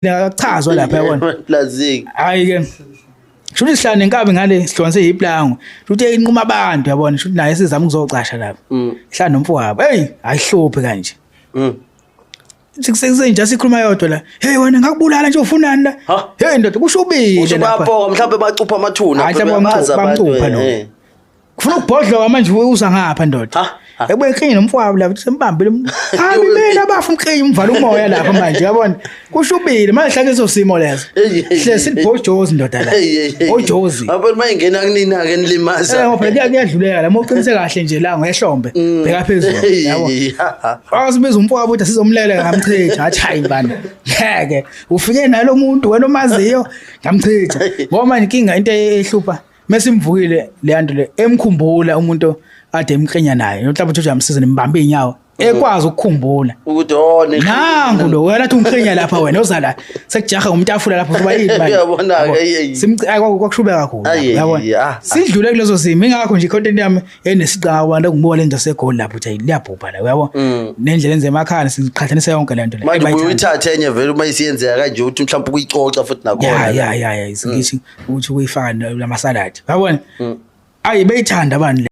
Akuchazwa lapha, yabona. Plazing. Hayi ke, shuthi sihlala nenkabi ngale, sihlonise iplango, shuthi inquma abantu, yabona, shuthi naye sizama ukuzocasha lapha. Ihlala nomfowabo. Hey, ayihluphi kanje. Sikusenje sikhuluma yodwa la. Hey wena, ngakubulala nje, ufunani la? Ha? Hey ndoda, kushubile Usho lapha. bayaphoka, mhlawumbe bacupha amathuna. Hayi, mhlawumbe Bayabazi abantu, bamcupha lo. Kufuna ukubhodloka manje, uza ngapha ndoda. Ha, ha. Ebuye klinye nomfowabo lapha, sembambile. Hayi mina bafu umklinye, umvala umoya lapha manje, yabona. Kushubile manje, hlake leso simo leso. Hle silibhojozi ndoda la. Bojozi. Abantu mayingena kunina ke nilimaza. Eh, ngoba phela kuyadluleka la, uma uqinise kahle nje la ngehlombe, bheka phezulu, yabo. Wasibiza umfowabo ukuthi sizomlela, ngamchitha, athi hayi bana. Ngeke ufike nalo muntu wena omaziyo, ngamchitha. Ngoba manje inkinga, into ehlupha, mesimvukile le nto le, emkhumbula umuntu ade emklinya naye. Mhlawumbe uthi uyamsiza, nimbambe inyawo. Ekwazi ukukhumbula. Ukuthi oh ne Nangu lo wena athi ungiklinya lapha, wena ozala sekujaha ngomtafula lapho, kuba yini manje? Uyabona-ke, Yabo. eyi, eyi. Ayi, kwakushube kakhulu. Ayi, Uyabona? ayi, ah, ah. Sidlule kulezo simo, ingakho nje content yami enesiqaka abantu ngibuka le nto segoli lapho uthi ayi, liyabhubha la, uyabo? Nendlela enze emakhaya, siqhathanisa yonke le nto le. Manje ubuye Bayithanda. uyithathe enye vele uma isiyenzeka kanje, uthi mhlawumbe ukuyicoca futhi nakhona. Ya, ngithi ukuthi ukuyifaka lamasaladi, uyabona? Ayi, beyithanda abantu.